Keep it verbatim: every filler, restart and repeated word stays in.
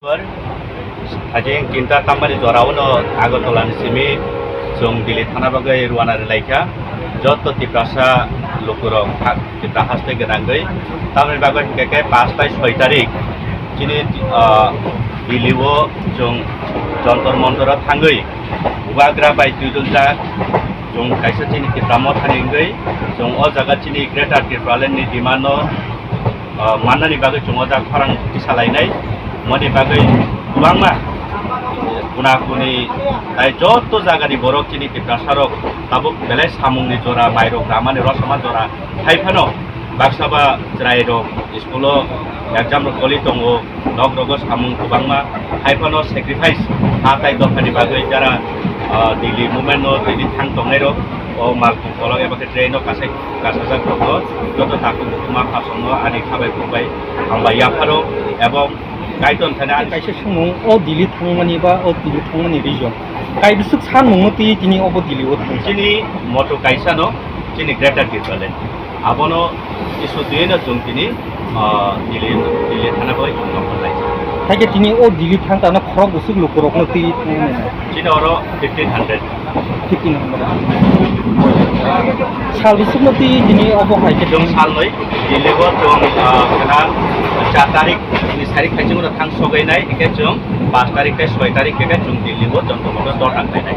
Hajing tinta tamani jorao no Agartala ni simi chwng Delhi thana bagwi rwna rwlaikha. Joto Tiprasa lukurok ha-, Tipra haste gwnangwi. Tamoni bagwi hinkhe khe paanch bai soi tarik chini, ah, Delhi o chwng Jantar Mantar o thangwi Bubagra bai twiduljak chwng kaisa chini Tipra Motha ni wngwi chwng o jaga chini Greater Tipraland ni demand no ah, mannani bagwi chwng o jak khorang kisa lainai. Moni bagwi kwbangma kuna kuni tai joto jagani borok chini Tiprasa rok tabuk belai samungni jora, mairok ramani rosoma jora hai phano baksa ba chwrai rok school o exam rok choli tongo, nok rogo samung kwbangma hai phano sacrifice ha tai dophani bagwi jara, ah, Delhi movement no tini thang tongnai rok o mal kolok eba khe train o kasai kasajak rokno joto takhuk bukhuma khasongno ani khabai khukbai hambai yapharo ebong kaitor thani ani kaisa sumung o Delhi thangmani ba o Delhi thangmani region kai bisuk sanmungno twi tini obo Delhi o thang chini moto kaisa no chini Greater Tipraland abono isu twi no chwng tini, ah, Delhi, Delhi thana bai chwng nokol lai. Hai khe tini o Delhi thang tano khorok busuk lukurokno twi thangmani. Chini oro fifteen hundred. Fifteen hundred. Sal bisukno twi tini obo hai khe chwng salnwi Delhi o chwng, ah, khna char tarik ni sarik khai chwng thang sogainai, hingkhe chwng paanch tarik tei soi tarik khe chwng Delhi o Jantar Mantar dor thang khainai.